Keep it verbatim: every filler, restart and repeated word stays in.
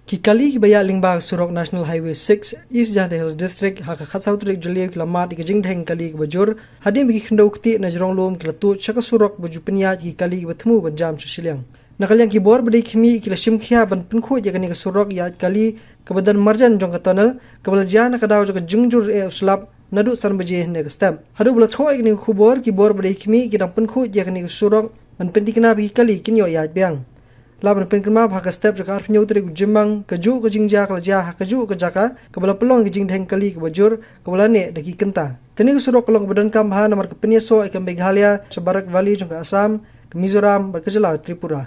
Ki kali kiba ïaid lyngba ka surok National Highway six, East Jaintia Hills District, ha ka khatsaw tarik Jylliew ki la mad ïa ka jingdheng kali kaba jur, hadien ba ki khyndew ktieh na jrong lum ki la tuid sha ka surok ba ju pynïaid ïa ki kali kiba thmu ban jam sha shiliang. Na ka liang ki bor ba dei khmih ki la shim khia ban pynkhuid ïa kane ka surok ïaid kali kaba don marjan jong ka tunnel, kaba la jia na ka daw jong ka jingjur eh u slap naduh san baje hynne ka step. Haduh ba la thoh ïa kane ka khubor, ki bor ba dei khmih ki dang pynkhuid ïa kane ka surok ban pynthikna ba ki kali kin ïoh ïaid biang. Lah ban pynkynmaw ba ha ka step jong ka arphew hynñiew tarik u Jymmang, kajuh ka jingjia ka la jia ha kajuh ka jaka, kaba la pynlong ïa ka jingdheng kali kaba jur, kaba la neh da ki kynta. Kane ka surok ka long kaba donkam bha namar ka pynïasoh ïa ka Meghalaya sha Barak Valley jong ka Assam, ka Mizoram bad ka jylla Tripura.